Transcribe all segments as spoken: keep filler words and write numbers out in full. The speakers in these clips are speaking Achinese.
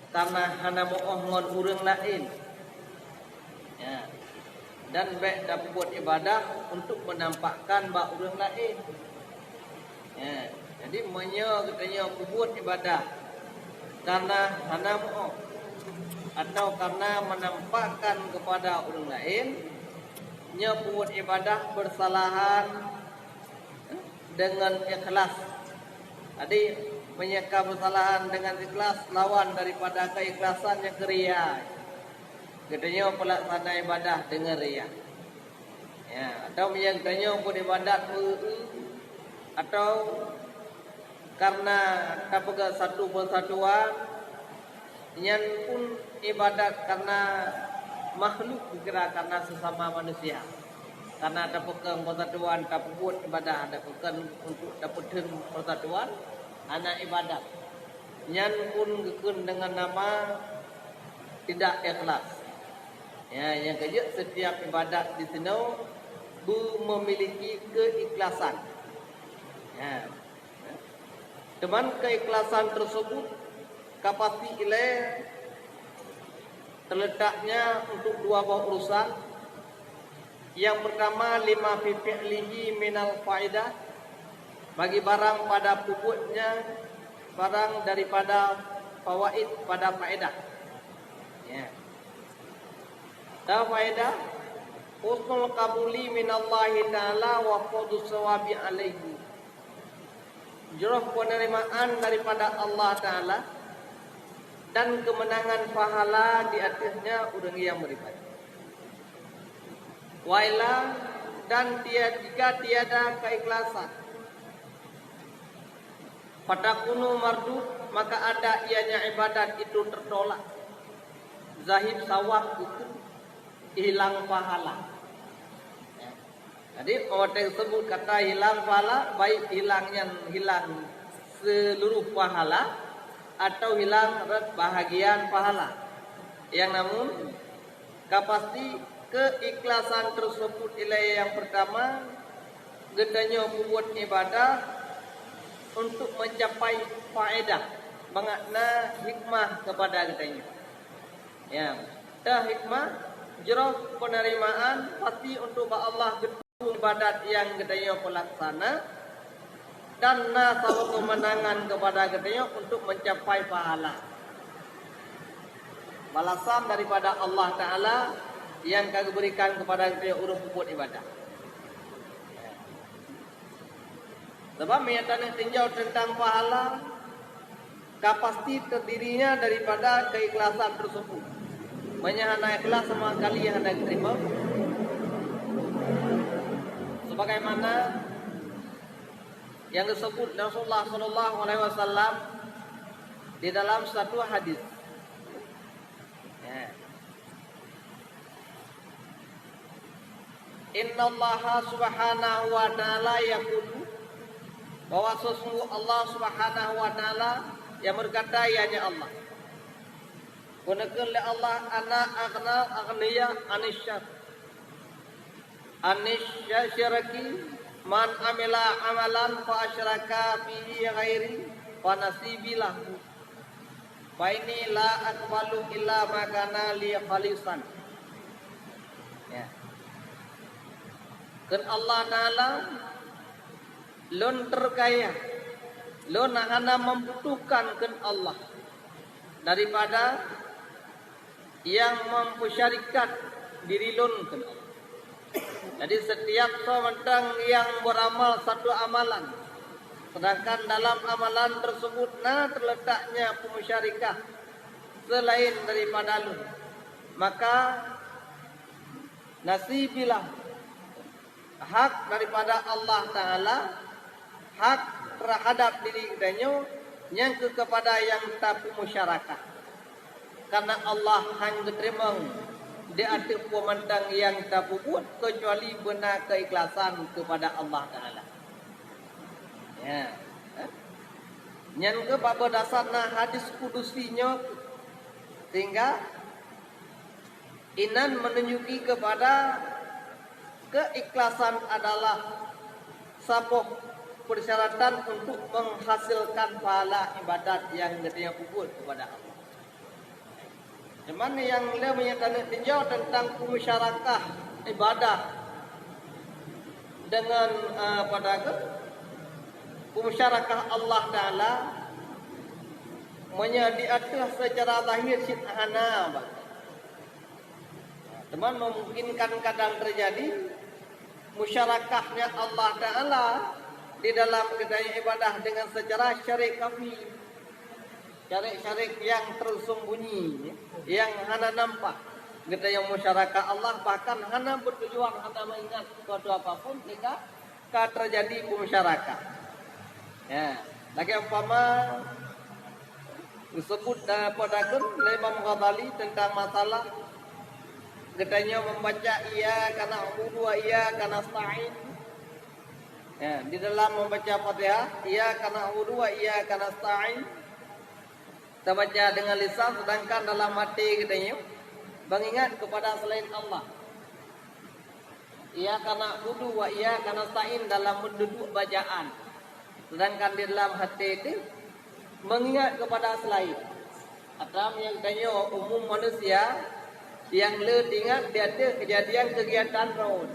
Karena hana meu'oh ngon ureuëng laén. Ya. Dan bék tapeubuet ibadah untuk menampakkan bak ureuëng laén. Ya. Jadi meunyoe geutanyoe peubuet ibadah karena hana meu'oh atau karena menampakkan kepada ureuëng laén, nyoe peubuet ibadah bersalahan dengan ikhlas. Jadi, meunyoe ka beusalahan dengan ikhlas, lawan daripada keikhlasan nyang keu ria. Geutanyoe peulaksana ibadah deungon ria. Ya, atau meunyoe geutanyoe peubuet ibadat meu-eu, atau karena tapeugah satu persatuan, nyan pun ibadat karena makhluk, kira karena sesama manusia. Karena tapeukong persatuan, tapeubuet ibadah, tapeukong untuk tapeutheun persatuan, hana ibadat. Nyan pun geukheun dengan nama tidak ikhlas. Ya, nyang keujeuet setiap ibadat di sinoe beu memiliki keikhlasan. Ya. Teuma keikhlasan tersebut ka pasti ilée terletaknya untuk dua boh urusan. Yang pertama, lima fi fi'lihi minal faidah, bagi barang pada peubuetnya, barang daripada fawaid, pada faedah. Ya. Ta faedah, husnul qabuli minallahi ta'ala wa fadus sawabi alaihi. Jroh penerimaan daripada Allah Ta'ala dan kemenangan pahala di atasnya ureuëng yang beribadah. Waila, dan tia-, jika tiada keikhlasan, fatakunu mardud, maka ada ianya ibadat itu tertolak. Zahib sawab itu hilang pahala. Ya. Jadi, watée teusebut kata hilang pahala, baik hilang nyan hilang seluruh pahala atau hilang rot bahagian pahala. Yang namun, ka pasti keikhlasan tersebut ilée yang pertama, geutanyoe peubuet ibadah untuk mencapai faedah, makna hikmah kepada geutanyoe. Ya, ta hikmah jroh penerimaan pasti untuk bak Allah geutanyoe ibadat nyang geutanyoe peulaksana dan na saboh keumanangan kepada geutanyoe untuk mencapai pahala. Balasan daripada Allah Ta'ala nyang ka geuberikan kepada geutanyoe ureuëng peubuet ibadat. Sabab meunyoe taneuk tinjau teuntang pahala, ka pasti terdirinya daripada keikhlasan tersebut. Meunyoe hana ikhlas sama sekali hana diterima. Sebagaimana yang disebut Rasulullah sallallahu alaihi wasallam di dalam satu hadis. Ya. Innallaha subhanahu wa ta'ala yaqulu, bahwa sesungguh Allah subhanahu wa ta'ala yang berkata, ianya Allah. Keuneukheun lé Allah, ana aghnal aghniya anis syirk. Anis syirki, man amila amalan fa asyraka fihi ghairi fa nasibi lahu. Fa inni la aqbalu illa ma kana li khalisan. Ya. Kheun Allah Ta'ala, lôn terkaya, lôn hana membutuhkan kheun Allah daripada yang mempeusyarikat diri lôn kheun Allah. Jadi, setiap soe mantong yang beramal satu amalan, sedangkan dalam amalan tersebut na terletaknya peumusyarikah selain daripada lôn, maka nasibi lahu, hak daripada Allah Ta'ala, hak terhadap diri geutanyoe nyang keu kepada nyang tapeumusyarikah. Karena Allah hana geuteurimong di ateueh peue mantong nyang tapeubuet keucuali beuna keikhlasan kepada Allah Ta'ala. Ya. Nyan keuh bak dasar na hadis kudusi nyoe, sehingga inan menunjuki kepada keikhlasan adalah saboh persyaratan untuk menghasilkan pahala ibadat nyang geutanyoe peubuet kepada Allah. Cuman nyang lé meunyoe taneuk tinjau teuntang peumusyarakah ibadah dengan, eh, pada ke peumusyarakah Allah Taala, meunyoe di ateueh seucara zahir cit hana, bah. Teuma memungkinkan kadang terjadi musyarakahnya Allah Taala di dalam geutanyoe ibadah dengan secara syarik khafi, syarik-syarik yang tersembunyi, yang hana nampak. Geutanyoe musyarakah Allah bahkan hana bertujuan, hana mengingat sesuatu apapun sehingga ka terjadi peumusyarakah. Ya, lagèe umpama disebut, eh, pada kan lé Imam Ghazali tentang masalah geutanyoe membaca iyyaka na'budu wa iyyaka nasta'in. Ya, di dalam membaca Fatihah, iyyaka na'budu wa iyyaka nasta'in. Kita baca dengan lisan, sedangkan dalam hati geutanyoe mengingat kepada selain Allah. Iyyaka na'budu wa iyyaka nasta'in dalam meududuek bacaan. Sedangkan di dalam hati itu mengingat kepada selain. Atau yang tanyoe umum manusia yang le ingat di ateueh kejadian kegiatan droe.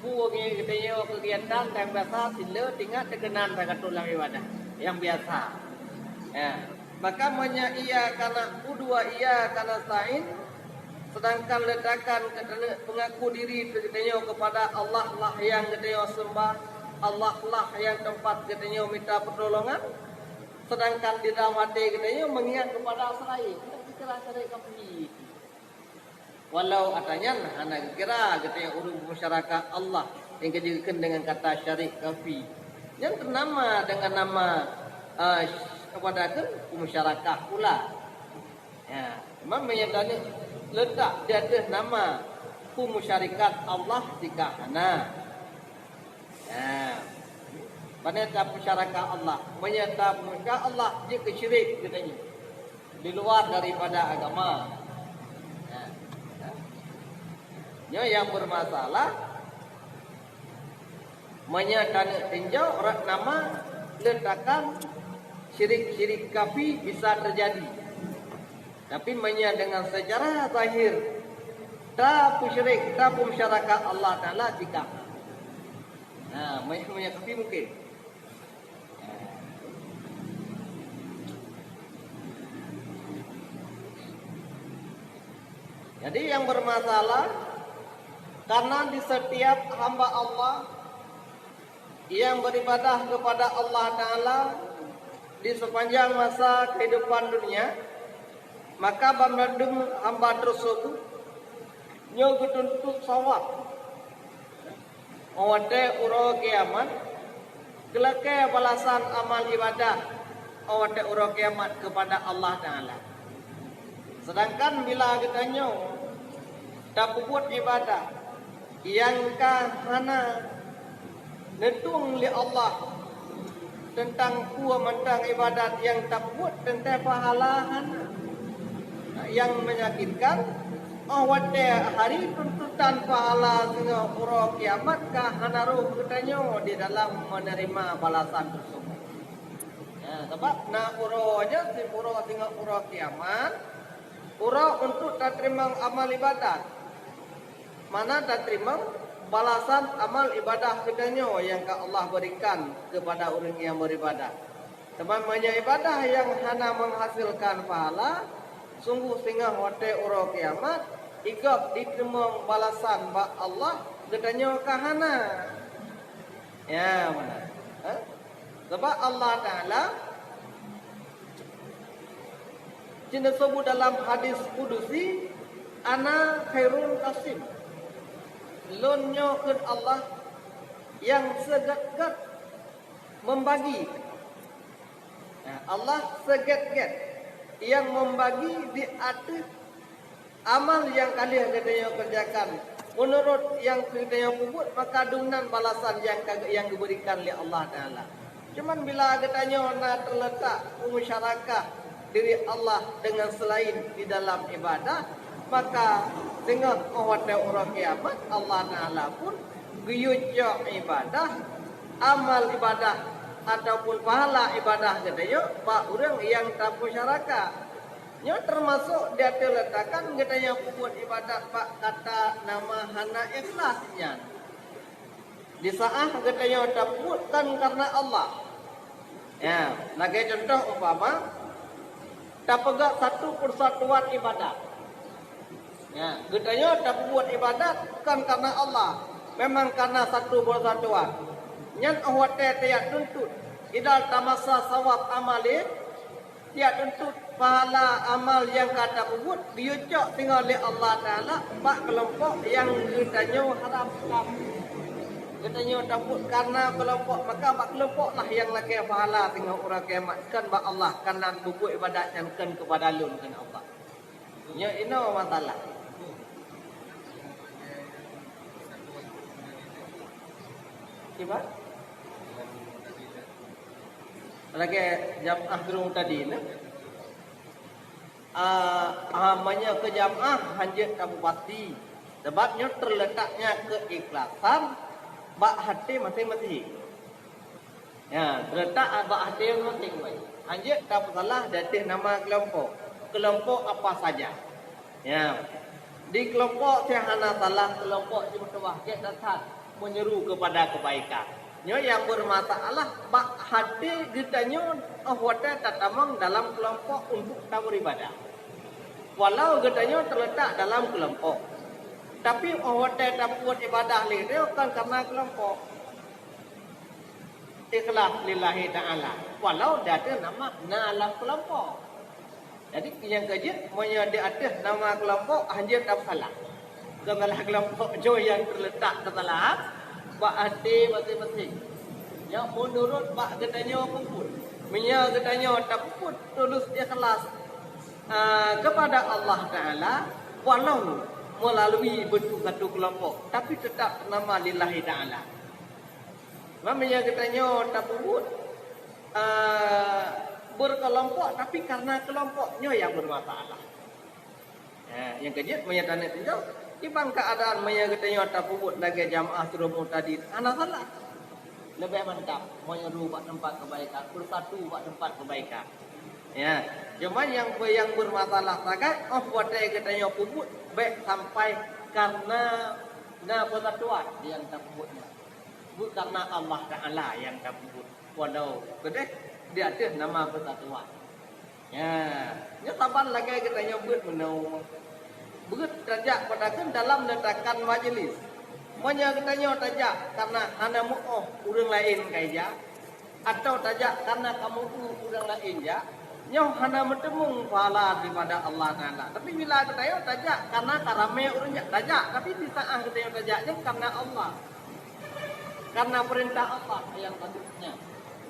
Buet geutanyoe kegiatan dan biasa sile ingat teukenan sagat lam ibadah yang biasa. Ya. Maka meunyoe iyyaka na'budu wa iyyaka nasta'in, sedangkan letakkan geutanyoe pengaku diri geutanyoe kepada Allah lah yang geutanyoe sembah, Allah lah yang tempat geutanyoe minta pertolongan, sedangkan di dalam hati geutanyoe mengingat kepada selain, kita kira syarik kafir. Walau ata nyan hana geukira geutanyoe ureuëng peumusyarakah Allah nyang ka jikheun dengan kata syarik khafi. Nyan teunama dengan nama, eh, apa dah kheun, peumusyarakah pula. Ya, cuma meunyoe tanyoe letak di ateueh nama peumusyarakah Allah sika hana. Nah, pane tapeumusyarakah Allah? Meunyoe tapeumusyarakah Allah, jeuet keu syirik geutanyoe di luar daripada agama. Nah, nah. Nyoe nyang bermasalah. Meunyoe taneuk tinjau rot nama leutakan syirik-syirik khafi bisa terjadi. Tapi meunyoe dengan secara zahir tapeusyirek, tapeumusyarakah Allah Taala, jika Nah, meunyoe, meunyoe khafi mungkin. Jadi yang bermasalah karena di setiap hamba Allah yang beribadah kepada Allah Taala di sepanjang masa kehidupan dunia, maka banmandum hamba tersebut nyoe geutuntut sawab. Óh watée uroe kiamat, geulakée balasan amal ibadah óh watée uroe kiamat keupada Allah Taala. Seudangkan bila geutanyoe tapeubuet ibadah nyang ka hana neutueng lé Allah, teuntang peue mantong ibadat nyang tapeubuet teuntée pahala hana. Nyang menyakitkan, óh watée hari tuntutan pahala singoh uroe kiamat ka hana roh geutanyoe di dalam meuneurimong balasan teusebut. Ya, sabab na uroe nyoe si uroe singoh uroe kiamat, uroe untuk tateurimong amal ibadat. Mana tateurimong balasan amal ibadah geutanyoe nyang ka Allah berikan keupada ureuëng nyang beribadah. Teuma meunyoe ibadah nyang hana menghasilkan pahala, sungguh singoh watée uroe kiamat, i gob jiteurimong balasan bak Allah, geutanyoe ka hana. Ya, meunan. Ha? Sabab Allah Taala jeuet neuseubut dalam hadis kudusi, "Ana khairun qasim." Lôn nyoe kheun Allah nyang seugét-gét membagi. Nah, Allah seugét-gét nyang membagi di ateueh amal nyang ka lheueh geutanyoe keureujakan, meunurot nyang geutanyoe peubuet, maka dumnan balasan nyang ka, nyang geuberikan lé Allah Taala. Cuman bila geutanyoe na teuletak peumusyarakah diri Allah dengan selain di dalam ibadah, maka singoh óh watée uroe kiamat, Allah Taala pun geuyue cok ibadah, amal ibadah, ataupun pahala ibadah geutanyoe bak ureuëng nyang tapeumusyarakah. Nyoe teumasok di ateueh leutakan geutanyoe peubuet ibadat bak kata nama hana ikhlas nyan. Di saat geutanyoe tapeubuet kon kareuna Allah. Ya, lagée contoh umpama, tapeugah satu persatuan ibadat. Ya, geutanyoe tapeubuet ibadat kon kareuna Allah, memang kareuna satu persatuan. Nyan óh watée tajak tuntot, idal tamasa sawab amali, jak tuntot pahala amal nyang ka tapeubuet, geuyue cok singoh lé Allah Taala bak keulompok nyang geutanyoe harapkan. Geutanyoe tapeubuet kareuna keulompok, maka bak keulompok lah nyang lakée pahala singoh uroe kiamat, kon bak Allah, kareuna geupeubuet ibadat nyan kon keupada Lôn, kheun Allah. Nyoe inoe masalah. Kiban? Lagée jamaah geurueng tadi, nah. Ah, ah, meunyoe keu jamaah hanjeuet tapeupasti, sabab nyoe teuletaknya keuikhlasan bak até maséng-maséng. Ya, teuletak bak até maséng-maséng. Hanjeuet tapeusalah di ateueh nama keulompok. Keulompok apa saja. Ya. Di keulompok nyang hana salah, keulompok nyang meutuwah, gét that-that meunyeru keupada keubaikan. Nyoe nyang beureumasalah bak até geutanyoe óh watée tatamong dalam keulompok untuk tabeuribadah. Walau geutanyoe teuletak dalam keulompok, tapi óh watée tapeubuet ibadah lé geutanyoe kon kareuna keulompok. Ikhlas lillahi ta'ala, walau di ateueh nama na lam keulompok. Jadi, nyang keujeuet, meunyoe di ateueh nama keulompok, hanjeuet tapeusalah. Kon salah keulompok, nyoe nyang teuletak keusalahan bak até maséng-maséng. Nyoe meunurot bak geutanyoe peubuet. Meunyoe geutanyoe tapeubuet tulus ikhlas, ah, keupada Allah Taala, walau meulalui beutôi satu keulompok, tapi teutap nama lillahi ta'ala. Meunyoe geutanyoe tapeubuet, eh, beurkeulompok, tapi kareuna keulompok nyoe nyang beureumasalah. Eh, nyang keujeuet meunyoe taneuk tinjau, kiban keuadaan meunyoe geutanyoe tapeubuet lagée jamaah seureumu tadi, hana salah. Leubeh mantap meunyoe ru bak teumpat keubaikan, beusatu bak teumpat keubaikan. Ya, cuma nyang, nyang beureumasalah sagai, óh watée geutanyoe peubuet, bék sampai kareuna na peusatuan nyang tapeubuet nyan. Buet kareuna Allah Taala nyang tapeubuet, walau keudeh di ateueh nama peusatuan. Nya, nyoe saban lagée geutanyoe beuet meunoe. Beuet tajak padahkan dalam leutakan majeulis. Meunyoe geutanyoe tajak kareuna hana meuoh ureuëng laén ka ijak, atawa tajak kareuna kamoe ureuëng laén jak, nyoe hana meuteumeung pahala daripada Allah Taala. Tapi bila geutanyoe tajak kareuna ka ramé ureuëng jak, tajak, tapi di saát geutanyoe tajak nyan kareuna Allah. Kareuna peurintah Allah nyang ka duek nyan.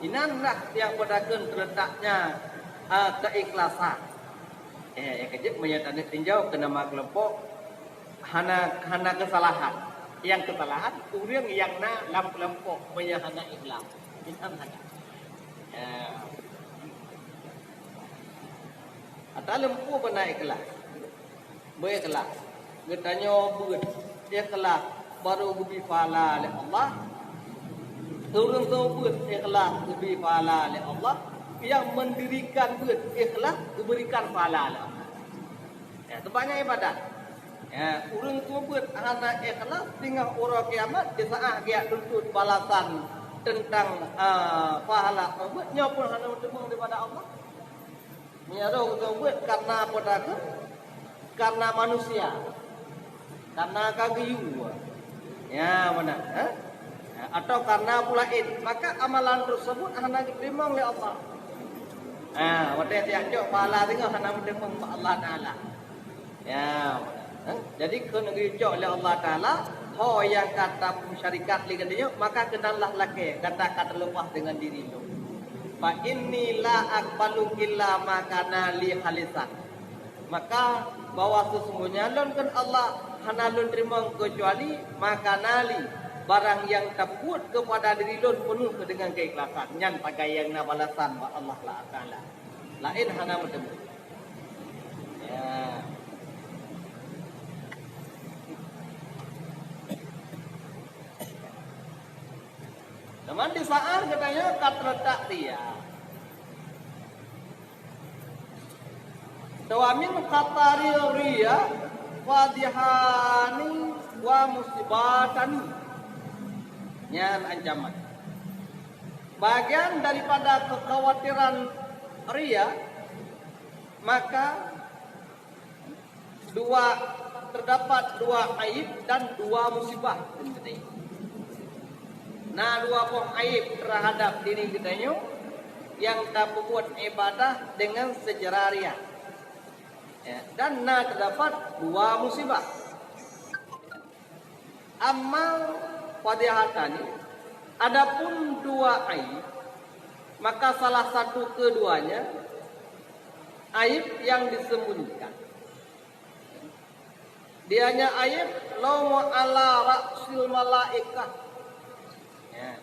Inan lah nyang peudakeueng teuletaknya, a, keikhlasan. Eh, nyang keujeuet meunyoe taneuk tinjau keu nama keulompok, hana, hana keusalahan. Nyang keusalahan, ureuëng nyang na lam keulompok meunyoe hana ikhlas. Inan hana. Ya. Ata leumpue beuna ikhlas. Beuikhlas. Geutanyoe beuet ikhlas, barô geubri pahala lé Allah. Ureuëng soe beuet ikhlas, geubri pahala lé Allah. Nyang meundirikan beuet ikhlas, geuberikan pahala lé Allah. Ya, sebanyak ibadat. Ya, ureuëng soe beuet hana ikhlas, singoh uroe kiamat, di saát geujak tuntut balasan teuntang, a, pahala soe beuet, nyoe pun hana meuteumeung daripada Allah. Meunyoe roh geutanyoe beuet kareuna peue takheun? Kareuna manusia. Kareuna ka geuyue. Ya, meunan, eh? Atau kareuna peue laén, maka amalan teurseubut hana geuteurimong lé Allah. Ha, watée tajak cok pahala singoh hana meuteurimong bak Allah Taala. Ya, meunan, eh? Jadi, kheun geuyue cok lé Allah Taala, ho nyang ka tapeusyarikat lé geutanyoe, maka keunallah lakée gata ka teuleupah deungon diri lôn. Fa inni la aqbalu illa ma kana li khalisan. Maka bahwa sesungguhnya lôn kheun Allah hana lôn teurimong keucuali ma kana li, barang nyang tapeubuet keupada diri lôn peunoh deungon keikhlasan. Nyan sagai nyang na balasan bak Allah Taala. Laén hana meuteumeung. Ya. Teuma di saát geutanyoe ka teuletak dia. Wa min khatari riya fadihani wa musibatani. Nyan ancaman. Bagian daripada kekhawatiran riya, maka dua, terdapat dua aib dan dua musibah. Na dua boh aib terhadap diri geutanyoe nyang tapeubuet ibadah dengan secara riya. Ya, dan na terdapat dua musibah. Amma fadihatani, adapun dua aib, maka salah satu keduanya aib yang disembunyikan. Dianya aib lauma ala ra'sil malaikah. Ya.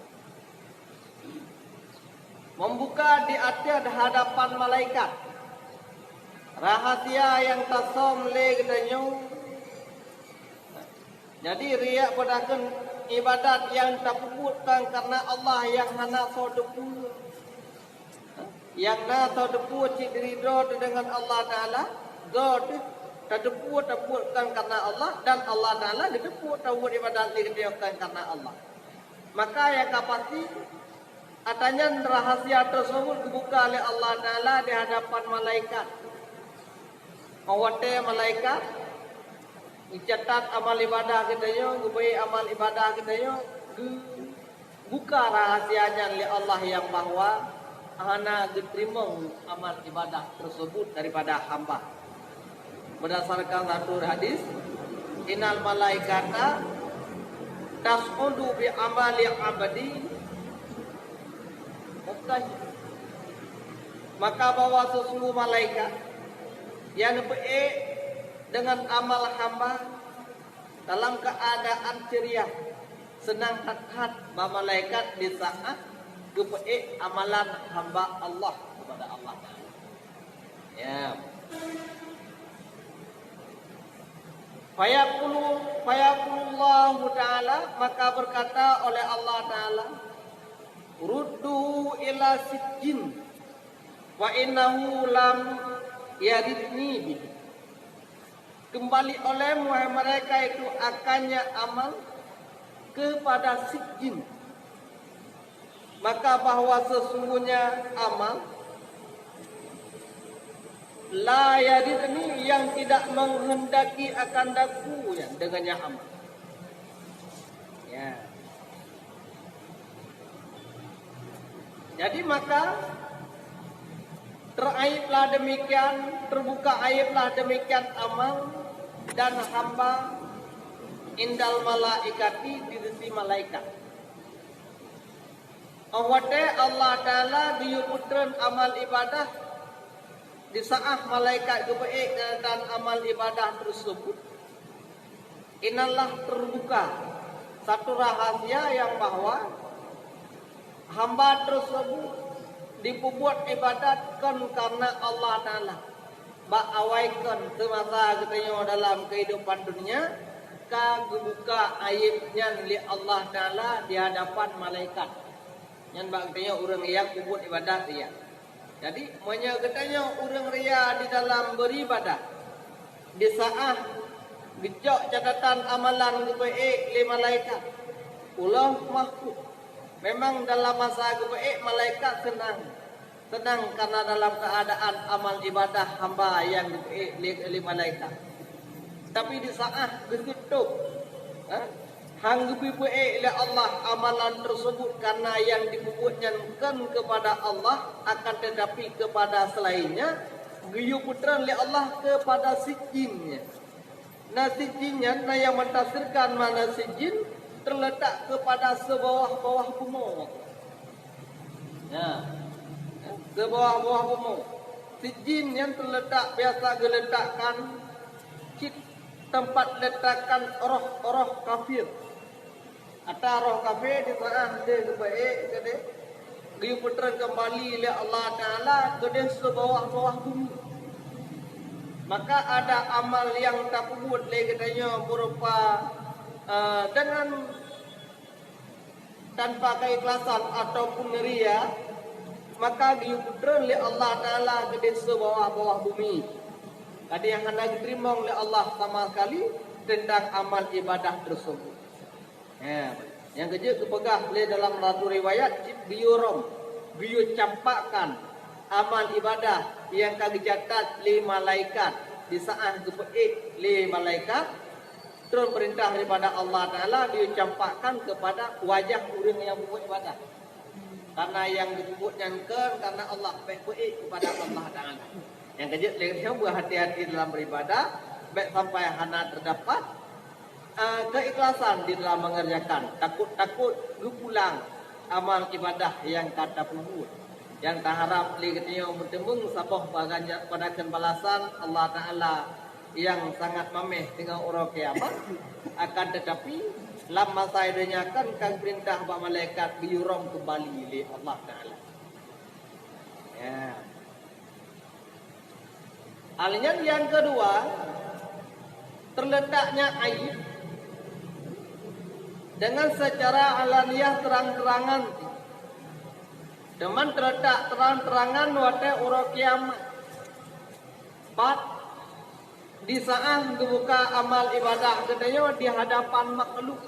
Membuka di atas hadapan malaikat. Rahasia yang tasom lé geutanyoe. Jadi, riya peudakon ibadat nyang tapeubuet kon karna Allah nyang hana soe teupeu. Nyang na soe teupeu cit diridho teuh deungon Allah Taala, goe teuh tateupeue tapeubuet kon karna Allah, dan Allah Taala geuteupeue tapeubuet ibadat lé geutanyoe kon karna Allah. Maka nyang ka pasti, ata nyan rahasia tersebut geubuka lé Allah Taala di hadapan malaikat. Óh watée malaikat geucatat amal ibadah geutanyoe, geubri amal ibadah geutanyoe, geu- buka rahasia nyan lé Allah nyang bahwa hana geuteurimong amal ibadah tersebut daripada hamba. Berdasarkan satu hadis, "Innal malaikata tas'udu bi amali abdi muqtahid." Maka bahwa sesungguh malaikat nyang neupeuék deungon amal hamba dalam keuadaan ceria, seunang that-that bak malaikat di saát geupeuék amalan hamba Allah kepada Allah Taala. Ya. Fayaqulu, fayaqulullahu Ta'ala, maka berkata oleh Allah Taala, "Rudduhu ila sijjin, fa innahu lam yaridni bihi." Kembali olehmu, wahai mereka itu, akannya amal kepada sijjin. Maka bahwa sesungguhnya amal la yaridni, yang tidak menghendaki akan daku, ya, dengannya amal. Ya. Jadi maka teraiblah demikian, terbuka aiblah demikian amal dan hamba indal malaikati, di sisi malaikat. Óh watée Allah Taala geuyue peutreun amal ibadah di saát malaikat geupeuék dan amal ibadah tersebut, inallah terbuka satu rahasia yang bahwa hamba tersebut dipeubuet ibadat kon karna Allah Taala. Bak awai kon seumasa geutanyoe dalam keuhidupan dunia, ka geubuka aib nyan lé Allah Taala di hadapan malaikat. Nyan bak geutanyoe ureuëng nyang peubuet ibadat riya. Jadi, meunyoe geutanyoe ureuëng riya di dalam beuribadat, di saát geucok catatan amalan geupeuék lé malaikat u Lauh Mahfuz, memang dalam masa geupeuék malaikat seunang. Seunang karna dalam keuadaan amal ibadah hamba nyang geupeuék lé, lé malaikat. Tapi di saát geuseutob, ha, han geupeuék lé Allah amalan tersebut karna nyang jipeubuet nyan kon kepada Allah, akan tetapi kepada selainnya, geuyue peutreun lé Allah kepada sijjin nyan. Na sijjin nyan na nyang mentafsirkan makna sijjin terletak kepada seubawah-bawah bumoe. Ya. Seubawah-bawah bumoe. Sijjin nyan terletak, biasa geuletakkan cit teumpat letakkan roh-roh kafir. Ata roh kafé di saát lheueh geupeuék keudeh, geuyue peutreun keumbali lé Allah Taala keudeh seubawah-bawah bumi. Maka ada amal nyang tapeubuet lé geutanyoe beureupa, eh, deungon tanpa keikhlasan ataupun riya, maka geuyue peutreun lé Allah Taala keudeh seubawah-bawah bumi. Tadi nyang hana geuteurimong lé Allah sama sekali teuntang amal ibadah tersebut. Ya, nyang keujeuet geupeugah lé dalam satu riwayat cit geuyue rom, geuyue campakkan amal ibadah nyang ka geucatat lé malaikat di saat geupeuék lé malaikat. Tron peurintah daripada Allah Taala geuyue campakkan keupada wajah ureuëng nyang buet ibadah. Karena nyang geupeubuet nyan kon karena Allah, bék peuék keupada Allah Taala. Nyang keujeuet lé nyoe beuhati-hati dalam beribadah, bék sampai hana teudapat, eh, keikhlasan di dalam mengerjakan, takot-takot geupulang amal ibadah nyang ka tapeubuet. Nyang taharab lé geutanyoe meuteumeung saboh bagan-, balasan Allah Taala nyang sangat maméh teungoh uroe kiamat, akan teutapi lam masa donya kan ka geupeurintah bak malaikat geuyue rom keumbali lé Allah Taala. Ya. Alinyan nyang keudua, terletaknya aib dengan secara alaniah terang-terangan, teuma terletak terang-terangan watée uroe kiamat. Pat di saat geubuka amal ibadah geutanyoe di hadapan makhluk.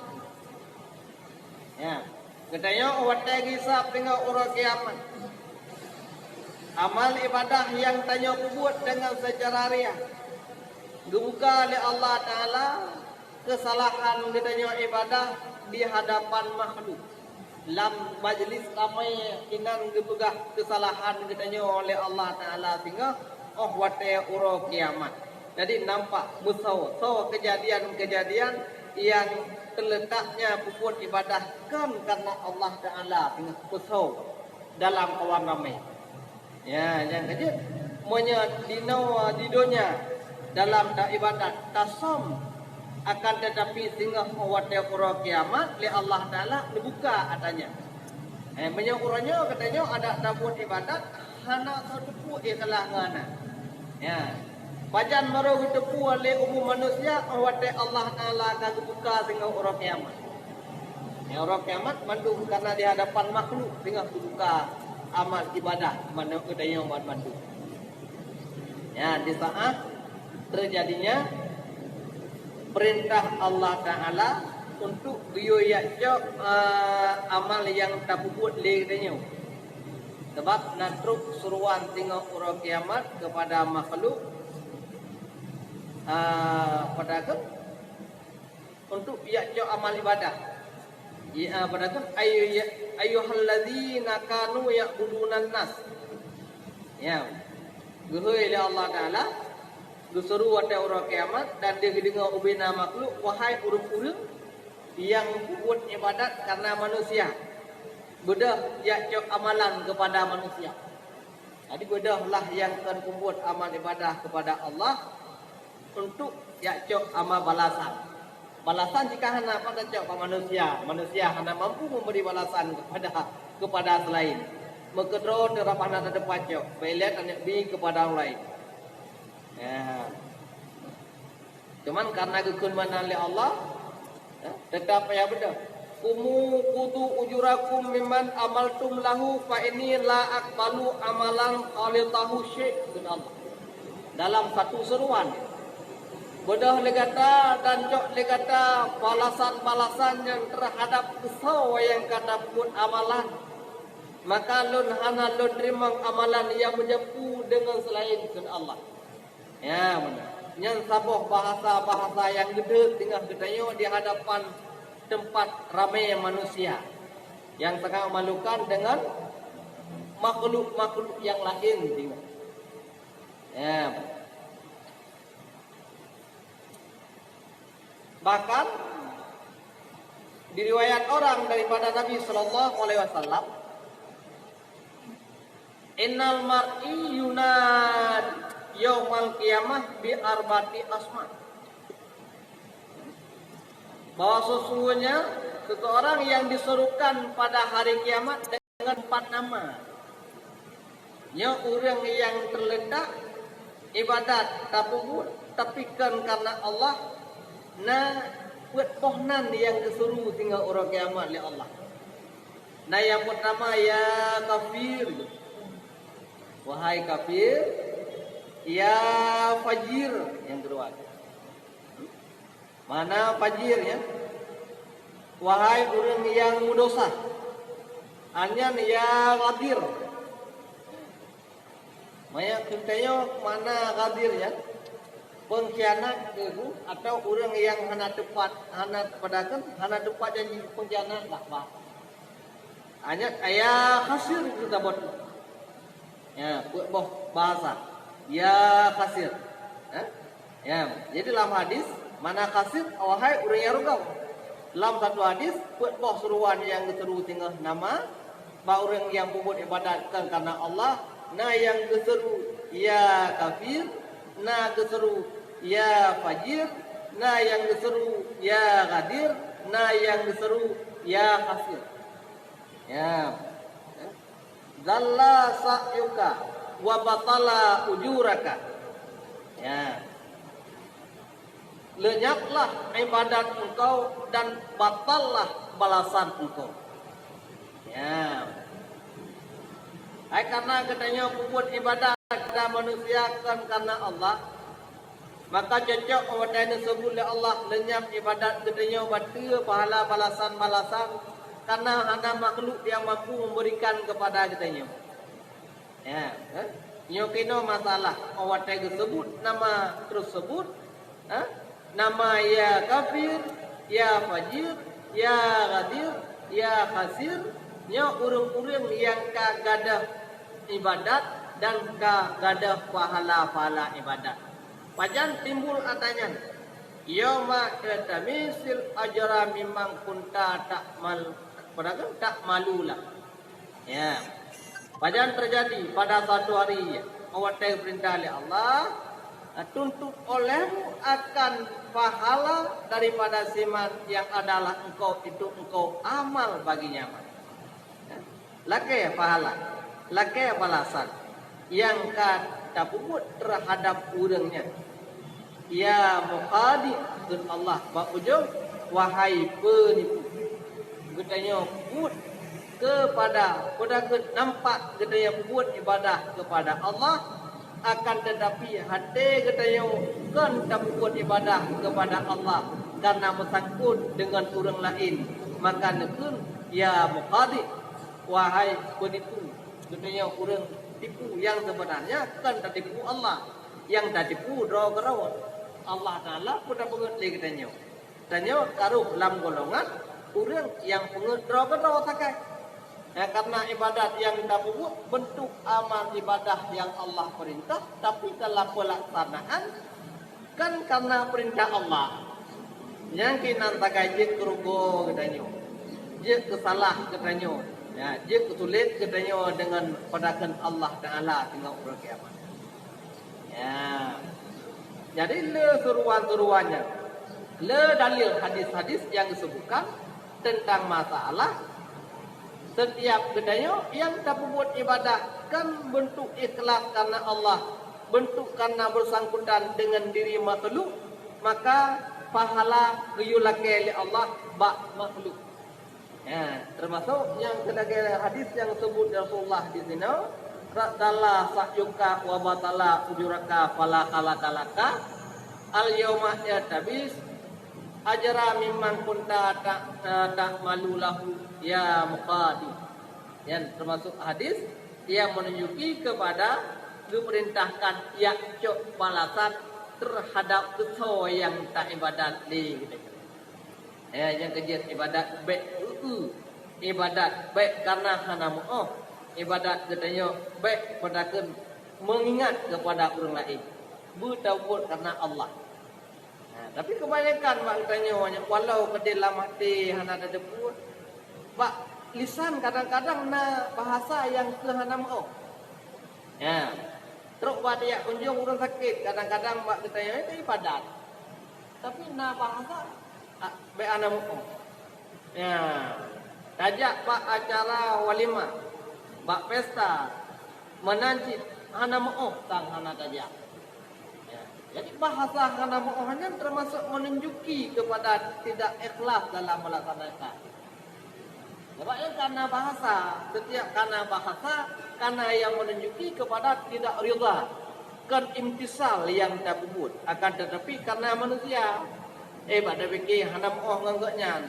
Ya, geutanyoe watée geuhisab teungoh uroe kiamat. Amal ibadah nyang tanyoe peubuet deungon seucara riya, geubuka lé Allah Taala keusalahan geutanyoe ibadah di hadapan makhluk. Lam majlis ramé inan geupeugah keusalahan geutanyoe lé Allah Taala singoh óh watée uroe kiamat. Jadi nampak meusoe-soe keujadian-keujadian nyang terletaknya peubuet ibadah kon karena Allah Taala singoh peusoe dalam kawan ramé. Ya, nyang keujeuet, meunyoe dinoe di donya dalam ta-, ibadat tasöm, akan teutapi singoh watée uroe kiamat lé Allah Taala neubuka ata nyan. Eh, meunyoe uroe nyoe geutanyoe adak tabuet ibadat hana soe teupeu ikhlas ngon na. Ya. Pajan barô geuteupeue lé umu manusia óh watée Allah Taala ka geubuka singoh uroe kiamat. Ya, uroe kiamat mandum karena di hadapan makhluk singoh geubuka amal ibadah mandum geutanyoe ban mandum. Ya, di saat terjadinya perintah Allah Taala untuk geuyue jak cok, eh, amal nyang tapeubuet lé geutanyoe. Sabab na trok suruhan singoh uroe kiamat keupada makhluk, ah, pada ke, untuk jak cok amal ibadah. Ya, pada ke, ayu-, ya, ayyuhalladzina kanu ya'budunan nas. Ya. Geuhôi lé Allah Taala, geuseuru watée uroe kiamat dan di geudeungoe ubena makhluk, wahai ureuëng-ureuëng nyang peubuet ibadat karena manusia, beudôh jak cok amalan keupada manusia. Jadi beudôhlah nyang kon peubuet amal ibadah keupada Allah untuk jak cok amal balasan. Balasan jika hana pat tacok bak manusia, manusia hana mampu memberi balasan kepada, kepada selain. Meukeudroe teurab hana teupat cok, beuilat aneuk bi keupada ureuëng laén. Ya. Cuman karena geukheun meunan lé Allah, ya, teutap payah beudôh. Kumu kudu ujurakum mimman amaltum lahu fa inni la aqbalu amalan khalitahu syirk, kheun Allah. Dalam satu seruan, beudôh lé gata dan cok lé gata balasan-balasan nyang terhadap soe nyang ka tapeubuet amalan, maka lôn hana lôn teurimong amalan nyang meujampu deungon seulaén, kheun Allah. Ya, meunan. Nyan saboh bahasa-bahasa nyang geudeuk teungoh geutanyoe di hadapan teumpat ramé manusia, nyang sangat memalukan deungon makhluk-makhluk nyang laén teungoh. Ya. Bahkan diriwayat orang daripada Nabi sallallahu alaihi wasallam, "Innal mar'i yunad yaumal qiyamah bi arba'ati asma." Bahwa sesungguhnya seseorang yang diserukan pada hari kiamat dengan empat nama. Nyoe ureuëng nyang teuletak ibadat tapeubuet, tapi kon karena Allah, na peuet boh nan nyang geuseuru singoh uroe kiamat lé Allah. Na nyang peurtama, "Ya kafir, wahai kafir." Ya fajir, nyang keudua. Mana fajir, ya? Wahai ureuëng nyang meudosa. Anyan ya ghadir. Maya geutanyoe mana ghadir, ya? Pengkhianat keu, atau ureuëng nyang hana teupat, hana padahkan, hana teupat janji, pengkhianat lah, bah. Anyan ya khasir kita buat. Ya, peuet boh bahasa. Ya khasir. Ha? Ya, jadi lam hadis, mana khasir, wahai ureuëng nyang rugoe. Lam satu hadis, peuet boh seruan nyang geuseuru singoh nama, bak ureuëng nyang peubuet ibadat kon karena Allah, na nyang geuseuru ya kafir, na geuseuru ya fajir, na nyang geuseuru ya ghadir, na nyang geuseuru ya khasir. Ya. Dhalla sa'yuka wa batala ujuraka. Ya. Lenyaplah ibadat engkau dan batallah balasan engkau. Ya. Hai karena geutanyoe peubuet ibadat keu manusia kon karena Allah, maka cocok watée neuseubut lé Allah leunyap ibadat geutanyoe bateu pahala balasan-balasan, karena hana makhluk nyang mampu memberikan kepada geutanyoe. Ya, eh? Nyoe keunoe masalah, watée geuseubut nama tersebut, eh? Nama ya kafir, ya fajir, ya ghadir, ya khasir, nyoe ureuëng-ureuëng nyang ka gadôh ibadat dan ka gadôh pahala-pahala ibadat. Pajan timbul atra nyan? Yauma yaltamisul ajra mimman kunta ta'mal, padahkan ta'malu lah. Ya. Pajan terjadi pada suatu hari, watée perintah lé Allah, tuntut olehmu akan pahala daripada siman yang adalah engkau itu engkau amal bagi nyaman. Ya. Lakée pahala, lakée balasan nyang ka tapeubuet terhadap ureuëng nyan. Ya mukhadi, kheun Allah bak ujong, wahai peunipu. Geutanyoe buet kepada, peudakeuet nampak geutanyoe buet ibadah kepada Allah, akan tetapi hati geutanyoe kon tapeubuet ibadah kepada Allah karena meusangkut dengan ureuëng laén, maka neukheun, ya mukhadi, wahai peunipu. Geutanyoe ureuëng tipu, nyang sebenarnya kon tatipu Allah, nyang tatipu droe keudroe. Allah Taala pun tapeugét lé geutanyoe. Tanyoe taroh lam golongan ureuëng nyang peungét droe keudroe sagai. Ya, karena ibadat nyang tapeubuet bentuk amal ibadah nyang Allah perintah, tapi dalam pelaksanaan kon karena perintah Allah. Nyang keunan sagai jeuet keu rugoe geutanyoe, jeuet keu salah geutanyoe, ya, jeuet keu sulet geutanyoe deungon padahkan Allah Taala teungoh uroe kiamat. Ya. Jadi le seruan-seruan nyan, le dalil hadis-hadis nyang disebutkan tentang masalah setiap geutanyoe nyang tapeubuet ibadah kon bentuk ikhlas karena Allah, bentuk karena bersangkutan dengan diri makhluk, maka pahala geuyue lakée lé Allah bak makhluk. Ya, termasuk nyang keulagée hadis nyang disebut Rasulullah di sinoe, "Dhalla sa'yuka wa batala ujuraka fala khalaqalaka, al yauma yaltamis ajra mimman kunta ta-, ta-, ta'malu lahu ya mukhadi." Nyan termasuk hadis nyang menunjuki kepada geuperintahkan jak cok balasan terhadap soe nyang taibadat lé geutanyoe. Ya, nyang keujeuet ibadat bék eu-eu, ibadat bék karena hana meuoh, ibadat geutanyoe bék padahkan mengingat kepada ureuëng laén, beutaweubat karena Allah. Ha, tapi kebanyakan bak geutanyoe nyan, walau keudeh lam até hana tateupeue, bak lisan kadang-kadang na bahasa nyang keu hana meuoh. Ya, trok bak tiep kunjong ureuëng sakét, kadang-kadang bak geutanyoe nyan ibadat, tapi na bahasa, ah, bék hana meuoh. Ya, tajak bak acara walimah, bak pesta, meunan cit hana meuoh sang hana tajak. Ya, jadi bahasa hana meuoh nyan termasuk menunjuki kepada tidak ikhlas dalam melaksanakan. Sebab nyang kana bahasa, setiap kana bahasa, kana nyang menunjuki kepada tidak rida. Kon imtisal nyang tapeubuet, akan teutapi karena manusia. Eh, bak tapike hana meu'oh ngon gobnyan.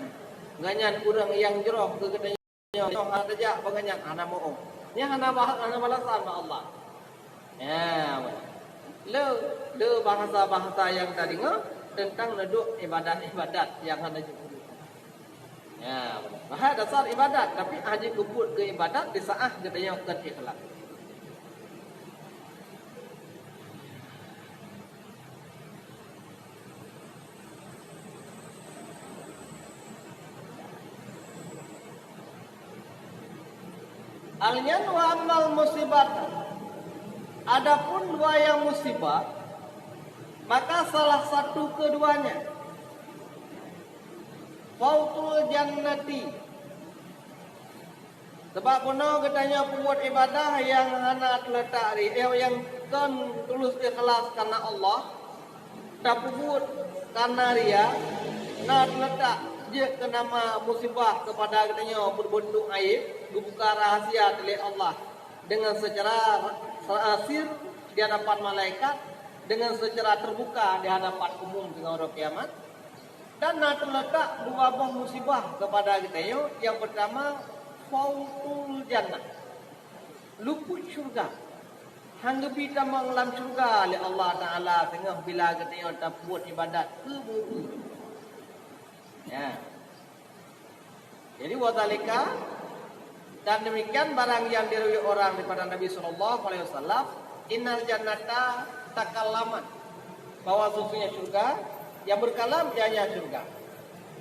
Gobnyan ureuëng nyang jroh keu geutanyoe, nyoe hana tajak bak gobnyan, hana meu'oh. Nyan hana bah-, hana balasan bak Allah. Ya, le, le bahasa-bahasa nyang tadeungoe teuntang neuduek ibadat-ibadat nyang hana jeuet. Ya, bahai dasar ibadat, tapi hana jipeubuet keu ibadat di saat geutanyoe kon ikhlas. Al-nyan wa ammal musibat. Adapun dua nyang musibah, maka salah satu keduanya, fautul jannati. Sebab bunoe geutanyoe peubuet ibadah nyang hana teuletak ri-, eh, nyang kon tulus ikhlas karena Allah, tapeubuet karena ria, na teuletak jeuet keu nama musibah kepada geutanyoe, berbentuk aib, geubuka rahasia lé Allah dengan secara sir di hadapan malaikat, dengan secara terbuka di hadapan umum di uroe kiamat. Dan na teuletak dua boh musibah kepada geutanyoe. Nyang pertama, fautul jannah, luput syurga. Han geubi tamong lam syurga lé Allah Taala teungoh bila geutanyoe tapeubuet ibadat keu beu-, ya. Jadi, wadzalika, dan demikian barang yang diriwayat orang daripada Nabi sallallahu alaihi wasallam, innal jannata takallamat, bahwa sesungguhnya syurga, yang berkalam ianya syurga,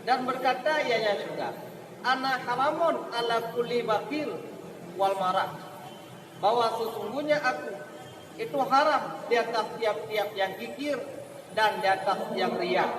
dan berkata ianya syurga, "Ana haramun ala kulli bakhil wal marah," bahwa sesungguhnya aku itu haram di atas tiap-tiap yang kikir dan di atas yang ria.